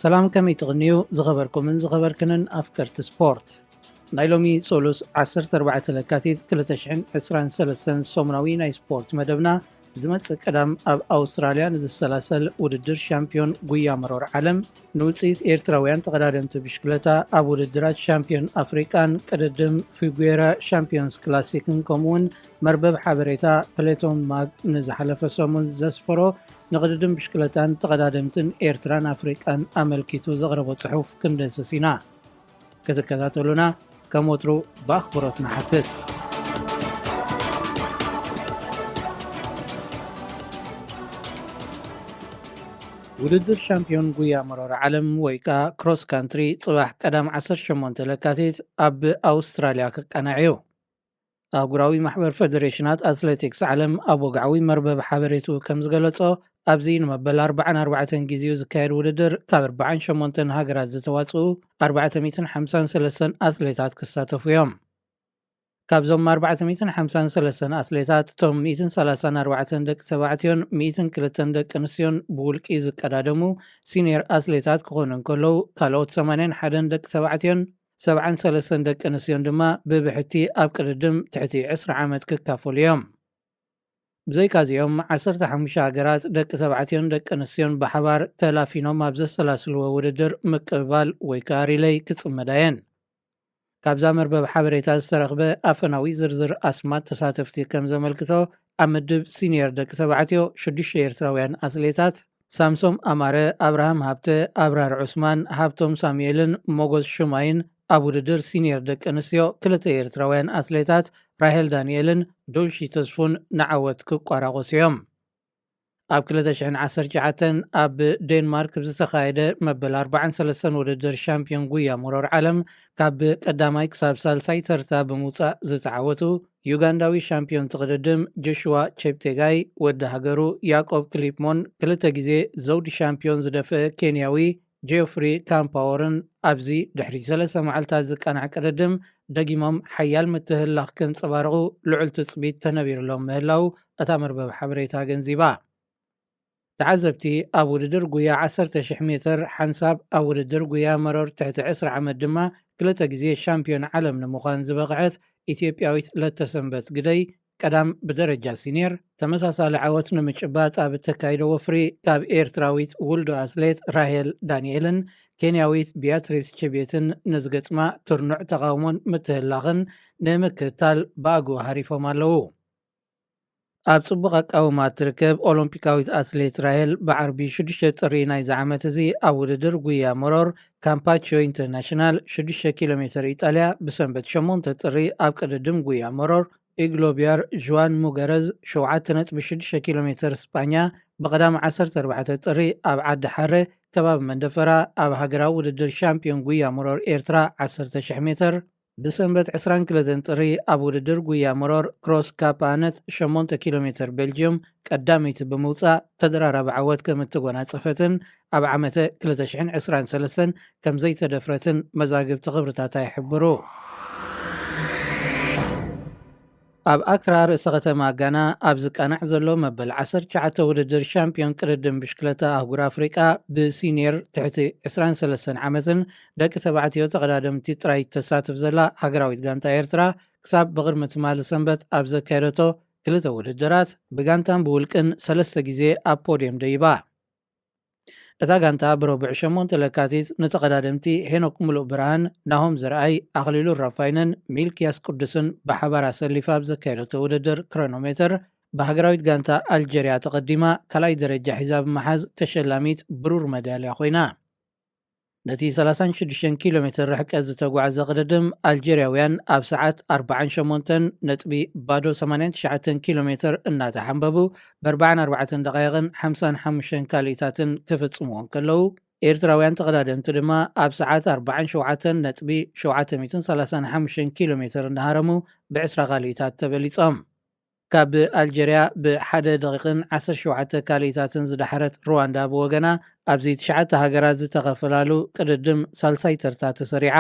ሰላም፣ ከመይ ትቕንዩ ዝኸበርኩምን ዝኸበርክንን ኣፍቀርቲ ስፖርት? ናይ ሎሚ ሶሉስ ዓሰርተ ኣርባዕተ ለካቲት ክልተ ሽሕን ዕስራን ሰለስተን ሰሙናዊ ናይ ስፖርት መደብና ዝመጽእ ቀዳም ኣብ ኣውስትራልያ ንዝሰላሰል ውድድር ሻምፒዮን ጉያ መሮር ዓለም ንውጽኢት ኤርትራውያን ተቐዳደምቲ ብሽክለታ ኣብ ውድድራት ሻምፒዮን ኣፍሪቃን ቅድድም ፊጉዌራ ሻምፒዮንስ ክላሲክን ከምኡውን መርበብ ሓበሬታ ፕሌቶን ማግ ንዝሓለፈ ሰሙን ዘስፈሮ ንቕድድም ብሽክለታን ተቐዳደምትን ኤርትራን ኣፍሪቃን ኣመልኪቱ ዘቕረቦ ጽሑፍ ክንደስስ ኢና። ክትከታተሉና ከም ወትሩ ብኣኽብሮት ንሓትት። ውድድር ሻምፒዮን ጉያ መሮር ዓለም ወይ ከኣ ክሮስ ካንትሪ ጽባሕ ቀዳም ዓሰርተ ሸሞንተ ለካቲት ኣብ ኣውስትራልያ ክቃናዕ እዩ። ኣህጉራዊ ማሕበር ፈደሬሽናት ኣትሌቲክስ ዓለም ኣብ ወግዓዊ መርበብ ሓበሬቱ ከም ዝገለጾ፣ ኣብዚ ንመበል ኣርባዓን ኣርባዕተን ግዜኡ ዝካየድ ውድድር ካብ ኣርባዓን ሸሞንተን ሃገራት ዝተዋጽኡ ኣርባዕተ ሚእትን ሓምሳን ሰለስተን ኣትሌታት ክሳተፉ እዮም። ካብዞም ኣርባዕተ ሚእትን ሓምሳን ሰለስተን ኣትሌታት፣ እቶም ሚእትን ሰላሳን ኣርባዕተን ደቂ ተባዕትዮን ሚእትን ክልተን ደቂ ኣንስትዮን ብውልቂ ዝቀዳደሙ ሲኒየር ኣትሌታት ክኾኑ እንከለዉ፣ ካልኦት ሰማንያን ሓደን ደቂ ተባዕትዮን ሰብዓን ሰለስተን ደቂ ኣንስትዮን ድማ ብብሕቲ ኣብ ቅድድም ትሕቲ ዕስራ ዓመት ክካፈሉ እዮም። ብዘይካዚኦም፣ ዓሰርተ ሓሙሽተ ሃገራት ደቂ ተባዕትዮን ደቂ ኣንስትዮን ብሓባር ተላፊኖም ኣብ ዘሰላስልዎ ውድድር ምቅብባል ወይ ከኣ ሪለይ ክጽመዳ እየን። ካብዛ መርበብ ሓበሬታ ዝተረኽበ ኣፈናዊ ዝርዝር ኣስማት ተሳተፍቲ ከም ዘመልክቶ፣ ኣብ ምድብ ሲኒየር ደቂ ተባዕትዮ ሽዱሽተ ኤርትራውያን ኣትሌታት ሳምሶም ኣማረ፣ ኣብርሃም ሃብተ፣ ኣብራር ዑስማን፣ ሃብቶም ሳሙኤልን ሞጎስ ሹማይን፣ ኣብ ውድድር ሲኒየር ደቂ ኣንስትዮ ክልተ ኤርትራውያን ኣትሌታት ራሄል ዳንኤልን ዶልሺ ተስፉን ንዓወት ክቋራቆሱ እዮም። ኣብ ክልተ ሽሕን ዓሰርተ ትሽዓተን ኣብ ዴንማርክ ብዝተኻየደ መበል ኣርባዓን ሰለስተን ውድድር ሻምፒዮን ጉያ መሮር ዓለም ካብ ቀዳማይ ክሳብ ሳልሳይ ተርታ ብምውጻእ ዝተዓወቱ ዩጋንዳዊ ሻምፒዮን ትቕድድም ጆሽዋ ቼፕቴጋይ፣ ወዲ ሃገሩ ያቆብ ክሊፕሞን፣ ክልተ ግዜ ዘውዲ ሻምፒዮን ዝደፍአ ኬንያዊ ጄፍሪ ካምፓወርን ኣብዚ ድሕሪ ሰለስተ መዓልታት ዝቃናዕ ቅድድም ደጊሞም ሓያል ምትህልላኽ ከንጸባርቑ ልዑል ትጽቢት ተነቢርሎም ምህላው እታ መርበብ ሓበሬታ ኣገንዚባ። ተዓዘብቲ ኣብ ውድድር ጉያ ዓሰርተ ሽሕ ሜትር ሓንሳብ፣ ኣብ ውድድር ጉያ መሮር ትሕቲ ዕስራ ዓመት ድማ ክልተ ግዜ ሻምፒዮን ዓለም ንምዃን ዝበቕዐት ኢትዮጵያዊት ለተሰንበት ግደይ ቀዳም ብደረጃ ሲኒየር ተመሳሳሊ ዓወት ንምጭባጥ ኣብ እተካይዶ ወፍሪ ካብ ኤርትራዊት ውልዶ ኣትሌት ራሄል ዳንኤልን ኬንያዊት ቢያትሪስ ችቤትን ንዝገጥማ ትርኑዕ ተቓውሞን ምትህላኽን ንምክትታል ብኣግኡ ሃሪፎም ኣለዉ። ኣብ ጽቡቕ ኣቃውማ እትርከብ ኦሎምፒካዊት ኣትሌት ራሄል ብዓርቢ ሽዱሽተ ጥሪ ናይዚ ዓመት እዚ ኣብ ውድድር ጉያ መሮር ካምፓቺዮ ኢንተርናሽናል ሽዱሽተ ኪሎ ሜትር ኢጣልያ ብሰንበት ሸሞንተ ጥሪ ኣብ ቅድድም ጉያ መሮር ኢግሎቢያር ዥዋን ሙገረዝ ሸውዓተ ነጥቢ ሽዱሽተ ኪሎ ሜትር ስጳኛ ብቐዳም ዓሰርተ ኣርባዕተ ጥሪ ኣብ ዓዲ ሓረ ከባቢ መንደፈራ ኣብ ሃገራዊ ውድድር ሻምፒዮን ጉያ መሮር ኤርትራ ዓሰርተ ሽሕ ሜትር ብሰንበት ዕስራን ክልተን ጥሪ ኣብ ውድድር ጉያ መሮር ክሮስ ካፕ ኣነት ሸሞንተ ኪሎ ሜትር ቤልጅየም ቀዳመይቲ ብምውጻእ ተደራራቢ ዓወት ከም እተጎናጸፈትን ኣብ ዓመተ ክልተ ሽሕን ዕስራን ሰለስተን ከም ዘይተደፍረትን መዛግብቲ ክብርታታ ይሕብሩ። ኣብ ኣክራ ርእሰ ከተማ ጋና ኣብ ዝቃናዕ ዘሎ መበል ዓሰርተ ትሽዓተ ውድድር ሻምፒዮን ቅድድም ብሽክለታ ኣህጉር ኣፍሪቃ ብሲኒየር ትሕቲ ዕስራን ሰለስተን ዓመትን ደቂ ተባዕትዮ ተቐዳደምቲ ጥራይ ተሳትፍ ዘላ ሃገራዊት ጋንታ ኤርትራ ክሳብ ብቕድሚ ትማሊ ሰንበት ኣብ ዘካየደቶ ክልተ ውድድራት ብጋንታን ብውልቅን ሰለስተ ግዜ ኣብ ፖድየም ደይባ። እታ ጋንታ ብረቡዕ ሸሞንተ ለካቲት ንተቐዳደምቲ ሄኖክ ሙሉእ ብርሃን፣ ናሆም ዘርኣይ፣ ኣኽሊሉ ራፋይነን ሚልክያስ ቅዱስን ብሓባር ኣሰሊፋ ኣብ ዘካየደቶ ውድድር ክሮኖሜተር ብሃገራዊት ጋንታ ኣልጀርያ ተቐዲማ ካልኣይ ደረጃ ሒዛ ብምሓዝ ተሸላሚት ብሩር መዳልያ ኮይና። ነቲ ሰላሳን ሽዱሽተን ኪሎ ሜትር ርሕቀት ዝተጓዕዘ ቅድድም ኣልጀርያውያን ኣብ ሰዓት ኣርባዓን ሸሞንተን ነጥቢ ባዶ ሰማንያን ትሽዓተን ኪሎ ሜትር እናተሓንበቡ ብ ኣርባዓን ኣርባዕተን ደቓይቕን ሓምሳን ሓሙሽተን ካልኢታትን ክፍጽምዎ እንከለዉ፣ ኤርትራውያን ተቐዳደምቲ ድማ ኣብ ሰዓት ኣርባዓን ሸውዓተን ነጥቢ ሸውዓተ ሚእትን ሰላሳን ሓሙሽተን ኪሎ ሜትር እናሃረሙ ብ ዕስራ ካልኢታት ተበሊጾም። ካብ ኣልጀርያ ብ ሓደ ደቂቕን ዓሰርተ ሸውዓተ ካልኢታትን ዝደሓረት ሩዋንዳ ብወገና ኣብዚ ትሽዓተ ሃገራት ዝተኸፈላሉ ቅድድም ሳልሳይ ተርታ ተሰሪዓ።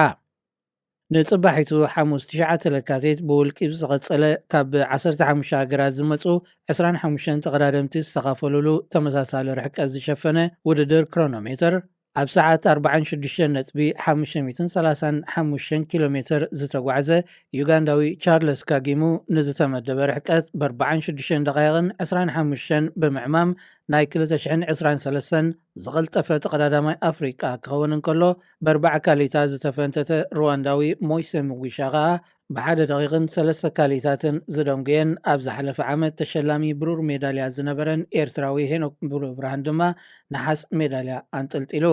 ንጽባሒቱ ሓሙስ ትሽዓተ ለካቲት ብውልቂ ብዝቐጸለ ካብ ዓሰርተ ሓሙሽተ ሃገራት ዝመጹ ዕስራን ሓሙሽተን ተቐዳደምቲ ዝተኻፈሉሉ ተመሳሳሊ ርሕቀት ዝሸፈነ ውድድር ክሮኖሜተር ኣብ ሰዓት ኣርባዓን ሽዱሽተን ነጥቢ ሓሙሽተ ሚእትን ሰላሳን ሓሙሽተን ኪሎ ሜትር ዝተጓዕዘ ዩጋንዳዊ ቻርለስ ካጊሙ፣ ንዝተመደበ ርሕቀት ብ ኣርባዓን ሽዱሽተን ደቓይቕን ዕስራን ሓሙሽተን ብምዕማም፣ ናይ ክልተ ሽሕን ዕስራን ሰለስተን ዝቐልጠፈ ተቐዳዳማይ ኣፍሪቃ ክኸውን እንከሎ፣ ብ ኣርባዓ ካሊታት ዝተፈንተተ ሩዋንዳዊ ሞይሰ ሙጉሻ ከኣ ብሓደ ደቒቕን ሰለስተ ካሊታትን ዝደንጉየን፣ ኣብ ዝሓለፈ ዓመት ተሸላሚ ብሩር ሜዳልያ ዝነበረን ኤርትራዊ ሄኖክ ሙሉብርሃን ድማ ነሓስ ሜዳልያ ኣንጠልጢሉ።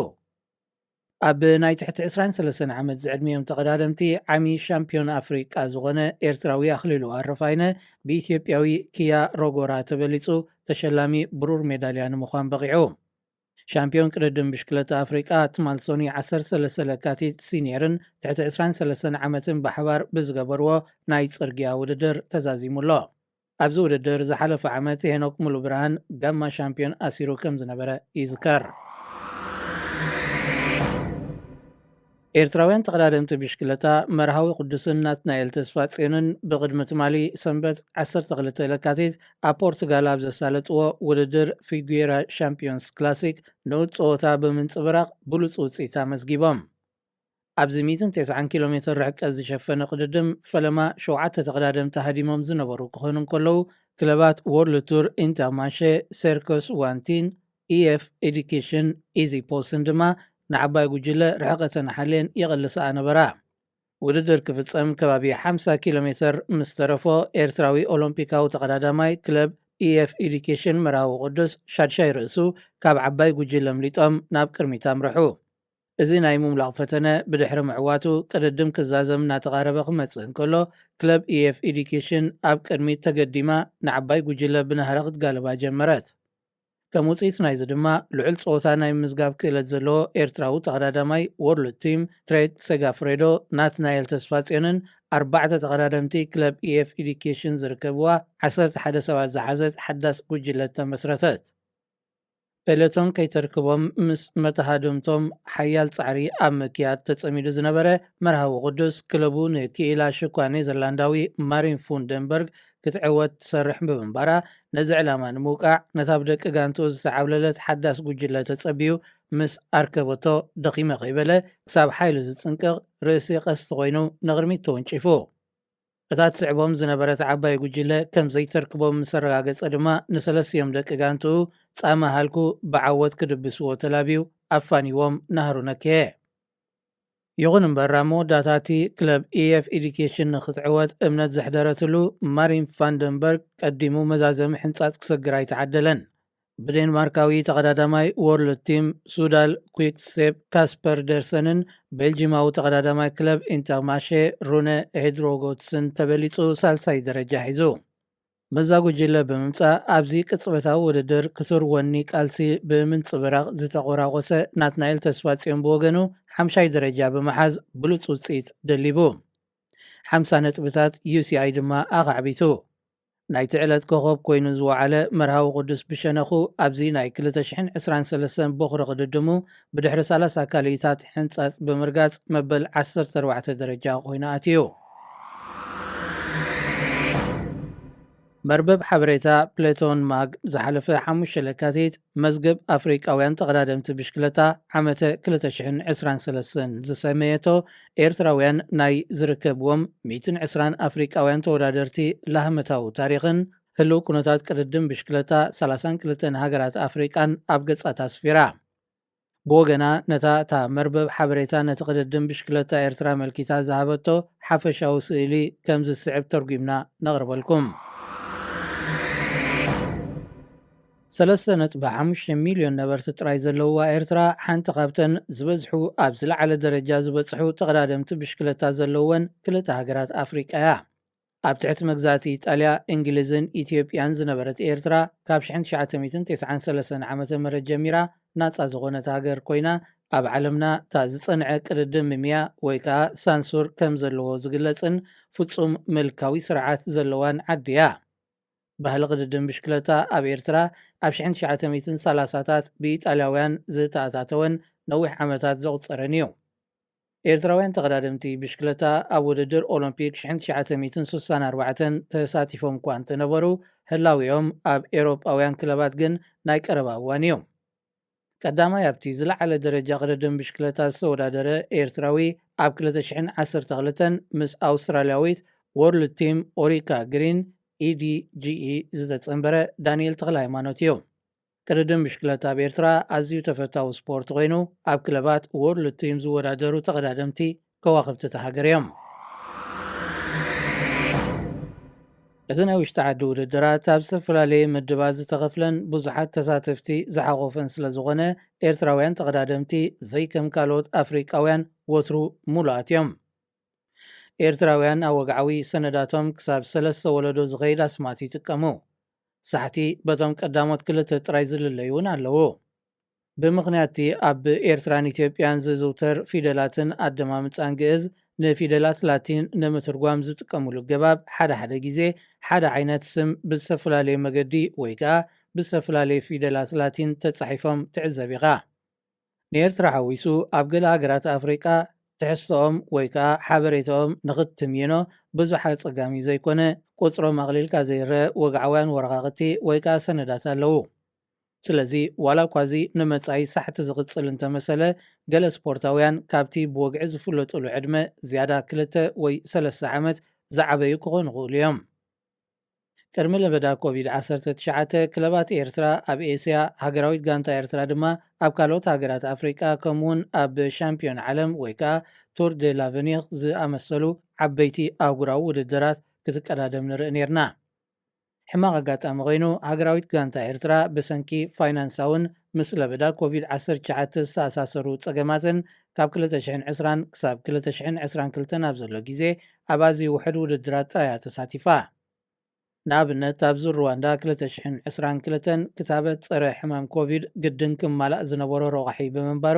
ኣብ ናይ ትሕቲ ዕስራን ሰለስተን ዓመት ዝዕድሚኦም ተቐዳደምቲ፣ ዓሚ ሻምፒዮን ኣፍሪቃ ዝኾነ ኤርትራዊ ኣኽሊሉ ኣረፋይነ ብኢትዮጵያዊ ኪያ ሮጎራ ተበሊጹ ተሸላሚ ብሩር ሜዳልያ ንምዃን በቒዑ። ሻምፒዮን ቅድድም ብሽክለታ ኣፍሪቃ ትማል ሶኒ ዓሰርተ ሰለስተ ለካቲት ሲኒየርን ትሕቲ ዕስራን ሰለስተን ዓመትን ብሓባር ብዝገበርዎ ናይ ጽርግያ ውድድር ተዛዚሙ ኣሎ። ኣብዚ ውድድር ዝሓለፈ ዓመት ሄኖክ ሙሉብርሃን ጋማ ሻምፒዮን ኣሲሩ ከም ዝነበረ ይዝከር። ኤርትራውያን ተቐዳደምቲ ብሽክለታ መርሃዊ ቅዱስን ናትናኤል ተስፋጽዮንን ብቕድሚ ትማሊ ሰንበት ዓሰርተ ክልተ ለካቲት ኣብ ፖርቱጋል ኣብ ዘሳለጥዎ ውድድር ፊጉራ ሻምፒዮንስ ክላሲክ ንኡድ ጸወታ ብምንጽብራቕ ብሉጽ ውጽኢት ኣመዝጊቦም። ኣብዚ ሚእትን ተስዓን ኪሎ ሜትር ርሕቀት ዝሸፈነ ቅድድም ፈለማ ሸውዓተ ተቐዳደምቲ ሃዲሞም ዝነበሩ ክኾኑ እንከለዉ፣ ክለባት ወርልድ ቱር ኢንተርማርሼ፣ ሴርኮስ ዋንቲን፣ ኢኤፍ ኤዱኬሽን፣ ኢዚ ፖስትን ድማ ንዓባይ ጉጅለ ርሕቐተን ሓልየን ይቕልስኣ ነበራ። ውድድር ክፍጸም ከባቢ ሓምሳ ኪሎ ሜትር ምስ ተረፎ፣ ኤርትራዊ ኦሎምፒካዊ ተቐዳዳማይ ክለብ ኢኤፍ ኤዱኬሽን መርሃዊ ቅዱስ ሻድሻይ ርእሱ ካብ ዓባይ ጉጅለ ኣምሊጦም ናብ ቅድሚት ኣምርሑ። እዚ ናይ ምምላቕ ፈተነ ብድሕሪ ምዕዋቱ፣ ቅድድም ክዛዘም እናተቓረበ ክመጽእ እንከሎ፣ ክለብ ኢኤፍ ኤዱኬሽን ኣብ ቅድሚት ተገዲማ ንዓባይ ጉጅለ ብናህሪ ክትጋልባ ጀመረት። ከም ውጽኢት ናይዚ ድማ፣ ልዑል ጸወታ ናይ ምምዝጋብ ክእለት ዘለዎ ኤርትራዊ ተቐዳዳማይ ወርልድ ቲም ትሬት ሴጋፍሬዶ ናትናኤል ተስፋጽዮንን ኣርባዕተ ተቐዳደምቲ ክለብ ኢኤፍ ኤዱኬሽን ዝርከብዋ ዓሰርተ ሓደ ሰባት ዝሓዘት ሓዳስ ጉጅለ ተመስረተት። ፔሌቶን ከይተርክቦም ምስ መተሃድምቶም ሓያል ጻዕሪ ኣብ ምክያድ ተጸሚዱ ዝነበረ መርሃዊ ቅዱስ፣ ክለቡ ንክኢላ ሽኳ ኔዘርላንዳዊ ማሪን ፉንደንበርግ ክትዕወት ትሰርሕ ብምንባራ፣ ነዚ ዕላማ ንምውቃዕ ነታ ብደቂ ጋንትኡ ዝተዓብለለት ሓዳስ ጉጅለ ተጸቢዩ ምስ ኣርከበቶ፣ ደኺመ ከይበለ ክሳብ ሓይሉ ዝጽንቅቕ ርእሲ ቀስቲ ኮይኑ ንቕድሚት ተወንጪፉ። እታ ትስዕቦም ዝነበረት ዓባይ ጉጅለ ከም ዘይተርክቦም ምስ ኣረጋገጸ ድማ፣ ንሰለስቲኦም ደቂ ጋንትኡ ጻማ ሃልኩ ብዓወት ክድብስዎ ተላብዩ ኣፋኒዎም ናህሩ ነከየ። ይኹን እምበር፣ ኣብ መወዳእታ እቲ ክለብ ኢኤፍ ኤዱኬሽን ንክትዕወት እምነት ዘሕደረትሉ ማሪን ፋንደንበርግ ቀዲሙ መዛዘሚ ሕንጻጽ ክሰግር ኣይተዓደለን። ብዴንማርካዊ ተቐዳዳማይ ወርልድ ቲም ሱዳል ኩይክስቴፕ ካስፐር ደርሰንን ቤልጂማዊ ተቐዳዳማይ ክለብ ኢንተርማርሼ ሩነ ሄድሮጎትስን ተበሊጹ ሳልሳይ ደረጃ ሒዙ። በዛ ጉጅለ ብምምጻእ፣ ኣብዚ ቅጽበታዊ ውድድር ክቱር ወኒ ቃልሲ ብምንጽብራቕ ዝተቆራቆሰ ናትናኤል ተስፋጽዮን ብወገኑ ሓምሻይ ደረጃ ብምሓዝ ብሉጽ ውጽኢት ደሊቡ። ሓምሳ ነጥብታት ዩሲኣይ ድማ ኣኻዕቢቱ። ናይቲ ዕለት ኮኸብ ኮይኑ ዝወዓለ መርሃዊ ቅዱስ ብሸነኹ፣ ኣብዚ ናይ ክልተ ሽሕን ዕስራን ሰለስተን ቦኽሪ ቅድድሙ ብድሕሪ ሰላሳ ካልኢታት ሕንጻጽ ብምርጋጽ መበል ዓሰርተ ኣርባዕተ ደረጃ ኮይኑ ኣትዩ። መርበብ ሓበሬታ ፕሌቶን ማግ ዝሓለፈ ሓሙሽተ ለካቲት መዝገብ ኣፍሪቃውያን ተቐዳደምቲ ብሽክለታ ዓመተ ክልተ ሽሕን ዕስራን ሰለስተን ዝሰመየቶ፣ ኤርትራውያን ናይ ዝርከብዎም ሚእትን ዕስራን ኣፍሪቃውያን ተወዳደርቲ ላህመታዊ ታሪኽን ህልው ኩነታት ቅድድም ብሽክለታ ሰላሳን ክልተን ሃገራት ኣፍሪቃን ኣብ ገጻት ኣስፊራ። ብወገና፣ ነታ እታ መርበብ ሓበሬታ ነቲ ቅድድም ብሽክለታ ኤርትራ ኣመልኪታ ዝሃበቶ ሓፈሻዊ ስእሊ ከም ዝስዕብ ተርጒምና ነቕርበልኩም። ሰለስተ ነጥቢ ሓሙሽተ ሚልዮን ነበርቲ ጥራይ ዘለውዋ ኤርትራ፣ ሓንቲ ካብተን ዝበዝሑ ኣብ ዝለዓለ ደረጃ ዝበጽሑ ተቐዳደምቲ ብሽክለታ ዘለወን ክልተ ሃገራት ኣፍሪቃ እያ። ኣብ ትሕቲ መግዛእቲ ኢጣልያ፣ እንግሊዝን ኢትዮጵያን ዝነበረት ኤርትራ፣ ካብ ሽሕን ትሽዓተ ሚእትን ተስዓን ሰለስተን ዓመተ ምህረት ጀሚራ ናጻ ዝኾነት ሃገር ኮይና፣ ኣብ ዓለምና እታ ዝጸንዐ ቅድድም ምምያ ወይ ከኣ ሳንሱር ከም ዘለዎ ዝግለጽን ፍጹም ምልካዊ ስርዓት ዘለዋን ዓዲ እያ። ባህሊ ቅድድም ብሽክለታ ኣብ ኤርትራ ኣብ ሽሕን ትሽዓተ ሚእትን ሰላሳታት ብኢጣልያውያን ዝተኣታተወን ነዊሕ ዓመታት ዘቑጸረን እዩ። ኤርትራውያን ተቐዳደምቲ ብሽክለታ ኣብ ውድድር ኦሎምፒክ ሽሕን ትሽዓተ ሚእትን ስሳን ኣርባዕተን ተሳቲፎም እኳ እንተነበሩ፣ ህላዊኦም ኣብ ኤውሮጳውያን ክለባት ግን ናይ ቀረባ እዋን እዩ። ቀዳማይ ኣብቲ ዝለዓለ ደረጃ ቅድድም ብሽክለታ ዝተወዳደረ ኤርትራዊ፣ ኣብ ክልተ ሽሕን ዓሰርተ ክልተን ምስ ኣውስትራልያዊት ወርልድ ቲም ኦሪካ ግሪን፣ ኢዲጂኢ፣ ዝተጸንበረ ዳንኤል ተኽለ ሃይማኖት እዩ። ቅድድም ብሽክለታ ኣብ ኤርትራ ኣዝዩ ተፈታዊ ስፖርት ኮይኑ፣ ኣብ ክለባት ወርልድ ቲም ዝወዳደሩ ተቐዳደምቲ ከዋኽብቲ እታ ሃገር እዮም። እቲ ናይ ውሽጢ ዓዲ ውድድራት ኣብ ዝተፈላለየ ምድባት ዝተኸፍለን ብዙሓት ተሳተፍቲ ዝሓቖፈን ስለ ዝኾነ፣ ኤርትራውያን ተቐዳደምቲ ዘይከም ካልኦት ኣፍሪቃውያን ወትሩ ሙሉኣት እዮም። ኤርትራውያን ኣብ ወግዓዊ ሰነዳቶም ክሳብ ሰለስተ ወለዶ ዝኸይድ ኣስማት ይጥቀሙ። ሳሕቲ በቶም ቀዳሞት ክልተ ጥራይ ዝልለዩ እውን ኣለዉ። ብምኽንያትቲ ኣብ ኤርትራን ኢትዮጵያን ዝዝውተር ፊደላትን ኣደማምጻን ግእዝ፣ ንፊደላት ላቲን ንምትርጓም ዝጥቀሙሉ ገባብ ሓደ ሓደ ግዜ ሓደ ዓይነት ስም ብዝተፈላለየ መገዲ ወይ ከኣ ብዝተፈላለየ ፊደላት ላቲን ተጻሒፎም ትዕዘብ ኢኻ። ንኤርትራ ሓዊሱ ኣብ ገለ ሃገራት ኣፍሪቃ ትሕዝቶኦም ወይ ከኣ ሓበሬታኦም ንኽትምይኖ ብዙሕ ኣጸጋሚ ዘይኮነ፣ ቁጽሮም ኣቕሊልካ ዘይረአ ወግዓውያን ወረቓቕቲ ወይ ከኣ ሰነዳት ኣለዉ። ስለዚ ዋላ እኳ እዚ ንመጻኢ ሳሕቲ ዝቕጽል እንተመሰለ፣ ገለ ስፖርታውያን ካብቲ ብወግዒ ዝፍለጡሉ ዕድመ ዝያዳ ክልተ ወይ ሰለስተ ዓመት ዝዓበዩ ክኾኑ ይኽእሉ እዮም። ቅድሚ ለበዳ ኮቪድ ዓሰርተ ትሽዓተ ክለባት ኤርትራ ኣብ ኤስያ፣ ሃገራዊት ጋንታ ኤርትራ ድማ ኣብ ካልኦት ሃገራት ኣፍሪቃ፣ ከምኡውን ኣብ ሻምፒዮን ዓለም ወይ ከኣ ቱር ደ ላቨኒር ዝኣመሰሉ ዓበይቲ ኣህጉራዊ ውድድራት ክትቀዳደም ንርኢ ኔርና። ሕማቕ ኣጋጣሚ ኮይኑ፣ ሃገራዊት ጋንታ ኤርትራ ብሰንኪ ፋይናንሳውን ምስ ለበዳ ኮቪድ ዓሰርተ ትሽዓተ ዝተኣሳሰሩ ጸገማትን ካብ ክልተ ሽሕን ዕስራን ክሳብ ክልተ ሽሕን ዕስራን ክልተን ኣብ ዘሎ ግዜ ኣብ ኣዝዩ ውሑድ ውድድራት ጥራይ እያ ተሳቲፋ። ንኣብነት፣ ኣብ ዙር ሩዋንዳ ክልተ ሽሕን ዕስራን ክልተን ክታበት ጸረ ሕማም ኮቪድ ግድን ክማላእ ዝነበሮ ረቋሒ ብምንባሩ፣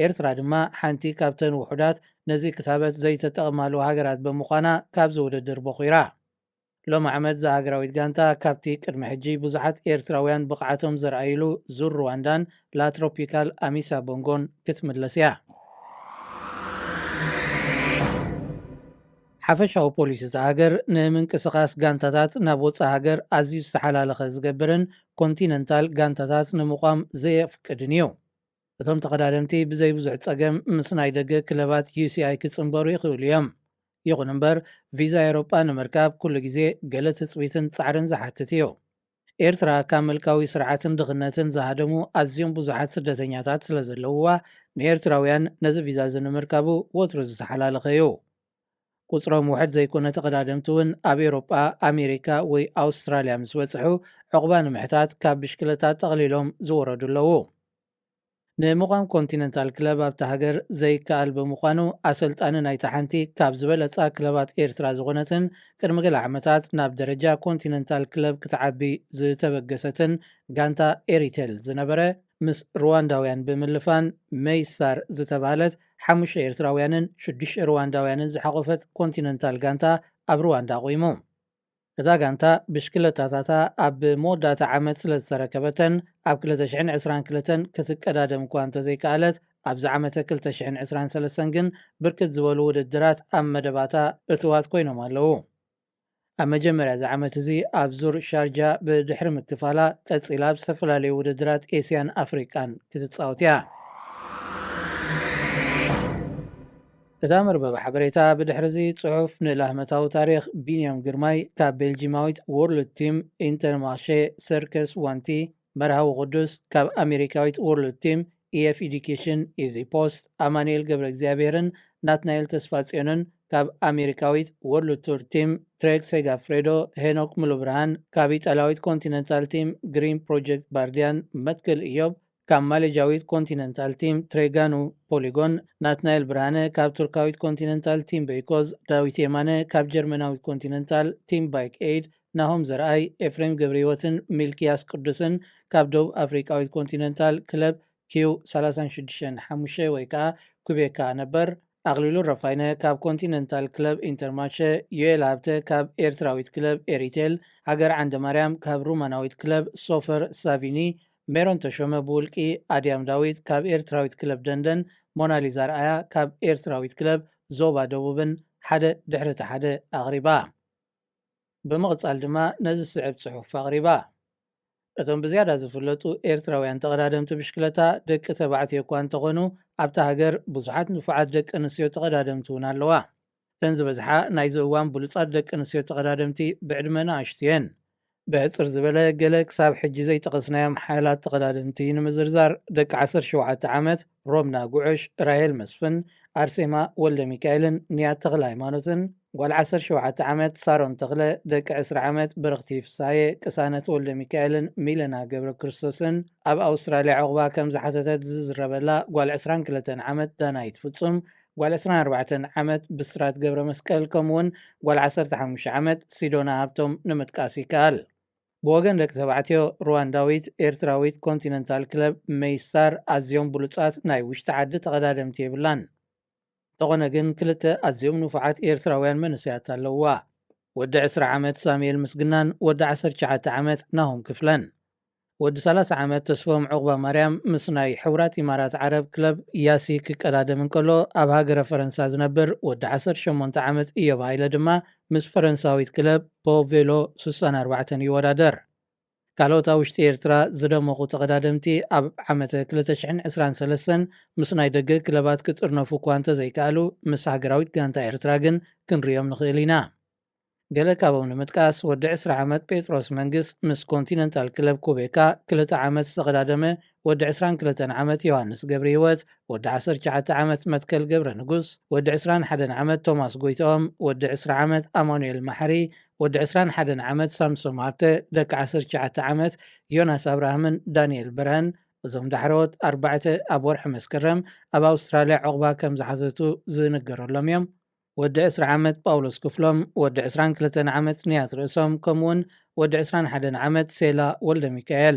ኤርትራ ድማ ሓንቲ ካብተን ውሑዳት ነዚ ክታበት ዘይተጠቕማሉ ሃገራት ብምዃና ካብዚ ውድድር ቦኺራ። ሎም ዓመት እዛ ሃገራዊት ጋንታ ካብቲ ቅድሚ ሕጂ ብዙሓት ኤርትራውያን ብቕዓቶም ዘርኣይሉ ዙር ሩዋንዳን ላትሮፒካል ኣሚሳ ቦንጎን ክትምለስ እያ። ሓፈሻዊ ፖሊሲ እታ ሃገር ንምንቅስቓስ ጋንታታት ናብ ወጻኢ ሃገር ኣዝዩ ዝተሓላለኸ ዝገብርን ኮንቲነንታል ጋንታታት ንምቋም ዘየፍቅድን እዩ። እቶም ተቐዳደምቲ ብዘይ ብዙሕ ጸገም ምስ ናይ ደገ ክለባት ዩ ሲ ኣይ ክጽንበሩ ይኽእሉ እዮም። ይኹን እምበር፣ ቪዛ ኤውሮጳ ንምርካብ ኩሉ ግዜ ገለ ትጽቢትን ጻዕርን ዝሓትት እዩ። ኤርትራ ካብ ምልካዊ ስርዓትን ድኽነትን ዝሃደሙ ኣዝዮም ብዙሓት ስደተኛታት ስለ ዘለውዋ፣ ንኤርትራውያን ነዚ ቪዛ እዚ ንምርካቡ ወትሩ ዝተሓላለኸ እዩ። ቁጽሮም ውሕድ ዘይኮነ ተቐዳደምቲ እውን ኣብ ኤውሮጳ፣ ኣሜሪካ ወይ ኣውስትራልያ ምስ በጽሑ፣ ዕቑባ ንምሕታት ካብ ብሽክለታ ጠቕሊሎም ዝወረዱ ኣለዉ። ንምቋም ኮንቲነንታል ክለብ ኣብታ ሃገር ዘይከኣል ብምዃኑ፣ ኣሰልጣኒ ናይታ ሓንቲ ካብ ዝበለጻ ክለባት ኤርትራ ዝኾነትን ቅድሚ ገለ ዓመታት ናብ ደረጃ ኮንቲነንታል ክለብ ክትዓቢ ዝተበገሰትን ጋንታ ኤሪቴል ዝነበረ፣ ምስ ሩዋንዳውያን ብምልፋን ሜይስታር ዝተባህለት ሓሙሽተ ኤርትራውያንን ሽዱሽተ ሩዋንዳውያንን ዝሓቖፈት ኮንቲነንታል ጋንታ ኣብ ሩዋንዳ ኣቑሙ። እታ ጋንታ ብሽክለታታታ ኣብ መወዳእታ ዓመት ስለ ዝተረከበተን፣ ኣብ ክልተ ሽሕን ዕስራን ክልተን ክትቀዳደም እኳ እንተዘይከኣለት፣ ኣብዚ ዓመተ ክልተ ሽሕን ዕስራን ሰለስተን ግን ብርክት ዝበሉ ውድድራት ኣብ መደባታ እትዋት ኮይኖም ኣለዉ። ኣብ መጀመርያ እዚ ዓመት እዚ ኣብ ዙር ሻርጃ ብድሕሪ ምክፋላ፣ ቀጺላ ኣብ ዝተፈላለዩ ውድድራት ኤስያን ኣፍሪቃን ክትጻወት እያ። እታ መርበብ ሓበሬታ ብድሕሪ እዚ ጽሑፍ ንላህመታዊ ታሪኽ ቢንያም ግርማይ ካብ ቤልጂማዊት ወርልድ ቲም ኢንተርማርሼ ሰርከስ ዋንቲ፣ መርሃዊ ቅዱስ ካብ ኣሜሪካዊት ወርልድ ቲም ኢኤፍ ኤዱኬሽን ኢዚ ፖስት ኣማኑኤል ገብረ እግዚኣብሔርን ናትናኤል ተስፋጽዮንን፣ ካብ ኣሜሪካዊት ወርልድ ቱር ቲም ትሬግ ሴጋፍሬዶ፣ ሄኖክ ሙሉብርሃን ካብ ኢጣልያዊት ኮንቲነንታል ቲም ግሪን ፕሮጀክት ባርዲያን፣ መትክል እዮብ ካብ ማሌጃዊት ኮንቲነንታል ቲም ትሬጋኑ ፖሊጎን፣ ናትናኤል ብርሃነ ካብ ቱርካዊት ኮንቲነንታል ቲም በይኮዝ፣ ዳዊት የማነ ካብ ጀርመናዊት ኮንቲነንታል ቲም ባይክ ኤይድ፣ ናሆም ዘርኣይ፣ ኤፍሬም ገብረህይወትን ሚልኪያስ ቅዱስን ካብ ደቡብ ኣፍሪቃዊት ኮንቲነንታል ክለብ ኪው ሰላሳን ሽዱሽተን ሓሙሽተ ወይ ከኣ ኩቤካ ነበር፣ ኣቕሊሉ ረፋይነ ካብ ኮንቲነንታል ክለብ ኢንተርማርሸ፣ ዮኤል ሃብተ ካብ ኤርትራዊት ክለብ ኤሪቴል፣ ሃገር ዓንደ ማርያም ካብ ሩማናዊት ክለብ ሶፈር ሳቪኒ፣ ሜሮን ተሾመ ብውልቂ፣ ኣድያም ዳዊት ካብ ኤርትራዊት ክለብ ደንደን፣ ሞናሊዛ ኣርኣያ ካብ ኤርትራዊት ክለብ ዞባ ደቡብን ሓደ ድሕሪ እቲ ሓደ ኣቕሪባ። ብምቕጻል ድማ ነዚ ዝስዕብ ጽሑፍ ኣቕሪባ። እቶም ብዝያዳ ዝፍለጡ ኤርትራውያን ተቐዳደምቲ ብሽክለታ ደቂ ተባዕትዮ እኳ እንተኾኑ፣ ኣብታ ሃገር ብዙሓት ንፉዓት ደቂ ኣንስትዮ ተቐዳደምቲ እውን ኣለዋ። እተን ዝበዝሓ ናይዚ እዋን ብሉጻት ደቂ ኣንስትዮ ተቐዳደምቲ ብዕድመ ንኣሽቱ እየን። ብሕጽር ዝበለ፣ ገለ ክሳብ ሕጂ ዘይጠቐስናዮም ሓያላት ተቐዳደምቲ ንምዝርዛር፣ ደቂ ዓሰርተ ሸውዓተ ዓመት ሮምና ጉዕሽ፣ ራሄል መስፍን፣ ኣርሴማ ወልደ ሚካኤልን ንያት ተኽለ ሃይማኖትን፣ ጓል ዓሰርተ ሸውዓተ ዓመት ሳሮን ተኽለ፣ ደቂ ዕስራ ዓመት ብርኽቲ ፍሳየ፣ ቅሳነት ወልደ ሚካኤልን ሚለና ገብረ ክርስቶስን፣ ኣብ ኣውስትራልያ ዕቑባ ከም ዝሓተተት ዝዝረበላ ጓል ዕስራን ክልተን ዓመት ዳናይት ፍጹም፣ ጓል ዕስራን ኣርባዕተን ዓመት ብስራት ገብረ መስቀል፣ ከምኡ እውን ጓል ዓሰርተ ሓሙሽተ ዓመት ሲዶና ሃብቶም ንምጥቃስ ይከኣል። ብወገን ደቂ ተባዕትዮ፣ ሩዋንዳዊት ኤርትራዊት ኮንቲነንታል ክለብ ሜይስታር ኣዝዮም ብሉጻት ናይ ውሽጢ ዓዲ ተቐዳደምቲ የብላን። እንተኾነ ግን ክልተ ኣዝዮም ንፉዓት ኤርትራውያን መንእሰያት ኣለውዋ። ወዲ ዕስራ ዓመት ሳሙኤል ምስግናን ወዲ ዓሰርተ ትሽዓተ ዓመት ናሆም ክፍለን። ወዲ ሰላሳ ዓመት ተስፎም ዑቕባ ማርያም ምስ ናይ ሕቡራት ኢማራት ዓረብ ክለብ ያሲ ክቀዳደም እንከሎ፣ ኣብ ሃገረ ፈረንሳ ዝነብር ወዲ ዓሰርተ ሸሞንተ ዓመት እዮብ ሃይለ ድማ ምስ ፈረንሳዊት ክለብ ፖ ቬሎ ስሳን ኣርባዕተን ይወዳደር። ካልኦት ኣብ ውሽጢ ኤርትራ ዝደመቑ ተቐዳደምቲ ኣብ ዓመተ ክልተ ሽሕን ዕስራን ሰለስተን ምስ ናይ ደገ ክለባት ክጥርነፉ እኳ እንተዘይከኣሉ፣ ምስ ሃገራዊት ጋንታ ኤርትራ ግን ክንሪኦም ንኽእል ኢና። ገለ ካብኦም ንምጥቃስ፣ ወዲ ዕስራ ዓመት ጴጥሮስ መንግስ ምስ ኮንቲነንታል ክለብ ኩቤካ ክልተ ዓመት ዝተቐዳደመ ወዲ ዕስራን ክልተን ዓመት ዮሃንስ ገብረ ህይወት፣ ወዲ ዓሰርተ ትሽዓተ ዓመት መትከል ገብረ ንጉስ፣ ወዲ ዕስራን ሓደን ዓመት ቶማስ ጎይትኦም፣ ወዲ ዕስራ ዓመት ኣማኑኤል ማሕሪ፣ ወዲ ዕስራን ሓደን ዓመት ሳምሶም ሃብተ፣ ደቂ ዓሰርተ ትሽዓተ ዓመት ዮናስ ኣብርሃምን ዳንኤል በርሀን፣ እዞም ዳሕረዎት ኣርባዕተ ኣብ ወርሒ መስከረም ኣብ ኣውስትራልያ ዕቑባ ከም ዝሓተቱ ዝንገረሎም እዮም። ወዲ ዕስራ ዓመት ጳውሎስ ክፍሎም፣ ወዲ ዕስራን ክልተን ዓመት ንያት ርእሶም፣ ከምኡውን ወዲ ዕስራን ሓደን ዓመት ሴላ ወልደ ሚካኤል።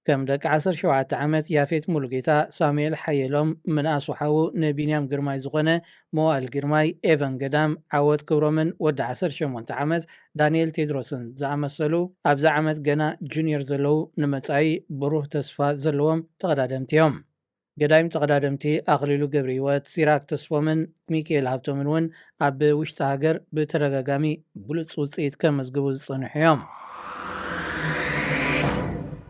ከም ደቂ ዓሰርተ ሸውዓተ ዓመት ያፌት ሙሉጌታ፣ ሳሙኤል ሓየሎም፣ ምንኣስ ወሓዉ ንቢንያም ግርማይ ዝኾነ መዋእል ግርማይ፣ ኤቨን ገዳም፣ ዓወት ክብሮምን ወዲ ዓሰርተ ሸሞንተ ዓመት ዳንኤል ቴድሮስን ዝኣመሰሉ፣ ኣብዚ ዓመት ገና ጁኒየር ዘለዉ፣ ንመጻኢ ብሩህ ተስፋ ዘለዎም ተቐዳደምቲ እዮም። ገዳይም ተቐዳደምቲ ኣኽሊሉ ገብረህይወት፣ ሲራክ ተስፎምን ሚካኤል ሃብቶምን እውን ኣብ ውሽጢ ሃገር ብተደጋጋሚ ብሉጽ ውጽኢት ከመዝግቡ ዝጸንሑ እዮም።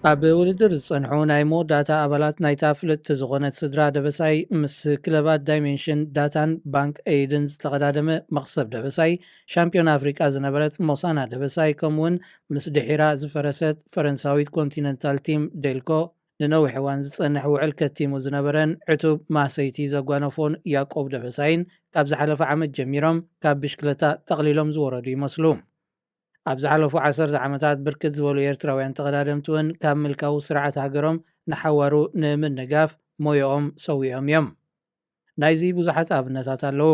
ኣብ ውድድር ዝጸንሑ ናይ መወዳእታ ኣባላት ናይታ ፍልጥቲ ዝኾነት ስድራ ደበሳይ፣ ምስ ክለባት ዳይሜንሽን ዳታን ባንክ ኤይድን ዝተቐዳደመ መኽሰብ ደበሳይ፣ ሻምፒዮን ኣፍሪቃ ዝነበረት ሞሳና ደበሳይ፣ ከምኡውን ምስ ድሒራ ዝፈረሰት ፈረንሳዊት ኮንቲነንታል ቲም ዴልኮ፣ ንነዊሕ እዋን ዝጸንሕ ውዕል ከቲሙ ዝነበረን ዕቱብ ማሰይቲ ዘጓነፎን ያቆብ ደበሳይን፣ ካብ ዝሓለፈ ዓመት ጀሚሮም ካብ ብሽክለታ ጠቕሊሎም ዝወረዱ ይመስሉ። ኣብ ዝሓለፉ ዓሰርተ ዓመታት ብርክት ዝበሉ ኤርትራውያን ተቐዳደምቲ እውን ካብ ምልካዊ ስርዓት ሃገሮም ንሓዋሩ ንምንጋፍ ሞያኦም ሰዊኦም እዮም። ናይዚ ብዙሓት ኣብነታት ኣለዉ።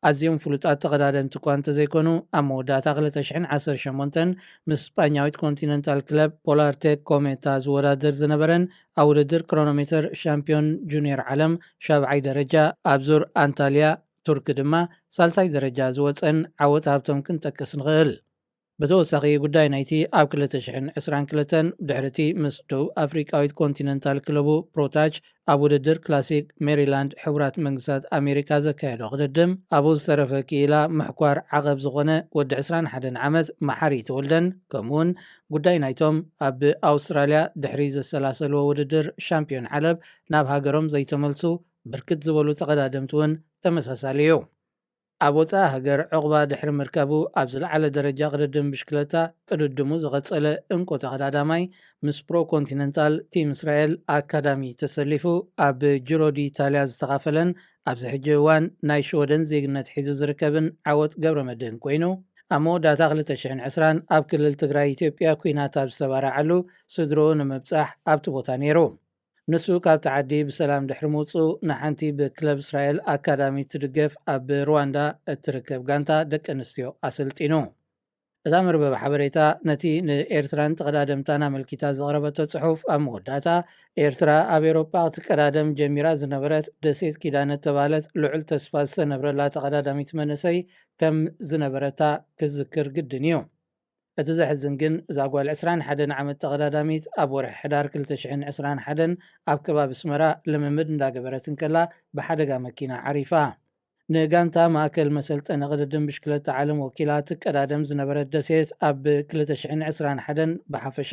ኣዝዮም ፍሉጣት ተቐዳደምቲ እኳ እንተዘይኮኑ፣ ኣብ መወዳእታ ክልተ ሽሕን ዓሰርተ ሸሞንተን ምስ ስጳኛዊት ኮንቲነንታል ክለብ ፖላርቴክ ኮሜታ ዝወዳደር ዝነበረን ኣብ ውድድር ክሮኖሜተር ሻምፒዮን ጁኒየር ዓለም ሻብዓይ ደረጃ፣ ኣብ ዙር ኣንታልያ ቱርክ ድማ ሳልሳይ ደረጃ ዝወጸን ዓወት ሃብቶም ክንጠቅስ ንኽእል። ብተወሳኺ፣ ጉዳይ ናይቲ ኣብ ክልተ ሽሕን ዕስራን ክልተን ድሕሪቲ ምስ ደቡብ ኣፍሪቃዊት ኮንቲነንታል ክለቡ ፕሮታች ኣብ ውድድር ክላሲክ ሜሪላንድ ሕቡራት መንግስታት ኣሜሪካ ዘካየዶ ቅድድም፣ ኣብኡ ዝተረፈ ክኢላ ምሕኳር ዓቐብ ዝኾነ ወዲ ዕስራን ሓደን ዓመት መሓሪ ተወልደን፣ ከምኡውን ጉዳይ ናይቶም ኣብ ኣውስትራልያ ድሕሪ ዘሰላሰልዎ ውድድር ሻምፒዮን ዓለብ ናብ ሃገሮም ዘይተመልሱ ብርክት ዝበሉ ተቐዳደምቲ እውን ተመሳሳሊ እዩ። ኣብ ወጻኢ ሃገር ዕቑባ ድሕሪ ምርካቡ፣ ኣብ ዝለዓለ ደረጃ ቅድድም ብሽክለታ ቅድድሙ ዝቐጸለ እንኮ ተቐዳዳማይ፣ ምስ ፕሮ ኮንቲነንታል ቲም እስራኤል ኣካዳሚ ተሰሊፉ ኣብ ጂሮ ዲ ኢታልያ ዝተኻፈለን ኣብዚ ሕጂ እዋን ናይ ሽወደን ዜግነት ሒዙ ዝርከብን ዓወት ገብረመድህን ኮይኑ፣ ኣብ መወዳእታ ክልተ ሽሕን ዕስራን ኣብ ክልል ትግራይ ኢትዮጵያ ኲናት ኣብ ዝተባራዓሉ፣ ስድርኡ ንምብጻሕ ኣብቲ ቦታ ነይሩ። ንሱ ካብቲ ዓዲ ብሰላም ድሕሪ ምውጽኡ፣ ንሓንቲ ብክለብ እስራኤል ኣካዳሚ ትድገፍ ኣብ ሩዋንዳ እትርከብ ጋንታ ደቂ ኣንስትዮ ኣሰልጢኑ። እታ መርበብ ሓበሬታ፣ ነቲ ንኤርትራን ተቐዳደምታን ኣመልኪታ ዘቕረበቶ ጽሑፍ፣ ኣብ መወዳእታ፣ ኤርትራ ኣብ ኤውሮጳ ክትቀዳደም ጀሚራ ዝነበረት ደሴት ኪዳነ እተባህለት ልዑል ተስፋ ዝተነብረላ ተቐዳዳሚት መንእሰይ ከም ዝነበረታ ክዝክር ግድን እዩ። እቲ ዘሕዝን ግን፣ እዛ ጓል ዕስራን ሓደን ዓመት ተቐዳዳሚት፣ ኣብ ወርሒ ሕዳር ክልተ ሽሕን ዕስራን ሓደን ኣብ ከባቢ ኣስመራ ልምምድ እንዳገበረት እንከላ ብሓደጋ መኪና ዓሪፋ። ንጋንታ ማእከል መሰልጠኒ ቅድድም ብሽክለታ ዓለም ወኪላ ትቀዳደም ዝነበረት ደሴት፣ ኣብ ክልተ ሽሕን ዕስራን ሓደን ብሓፈሻ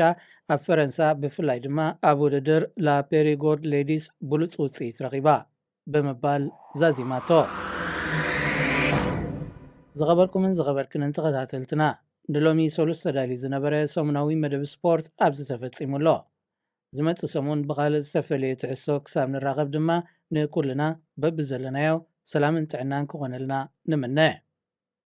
ኣብ ፈረንሳ፣ ብፍላይ ድማ ኣብ ውድድር ላ ፔሪጎርድ ሌዲስ ብሉጽ ውጽኢት ረኺባ ብምባል ዛዚማቶ። ዝኸበርኩምን ዝኸበርክንን ተኸታተልትና፣ ንሎሚ ሰሉስ ተዳልዩ ዝነበረ ሰሙናዊ መደብ ስፖርት ኣብዚ ተፈጺሙ ኣሎ። ዝመጽእ ሰሙን ብኻልእ ዝተፈለየ ትሕዝቶ ክሳብ ንራኸብ ድማ፣ ንኩልና በብዘለናዮ ሰላምን ጥዕናን ክኾነልና ንምነ።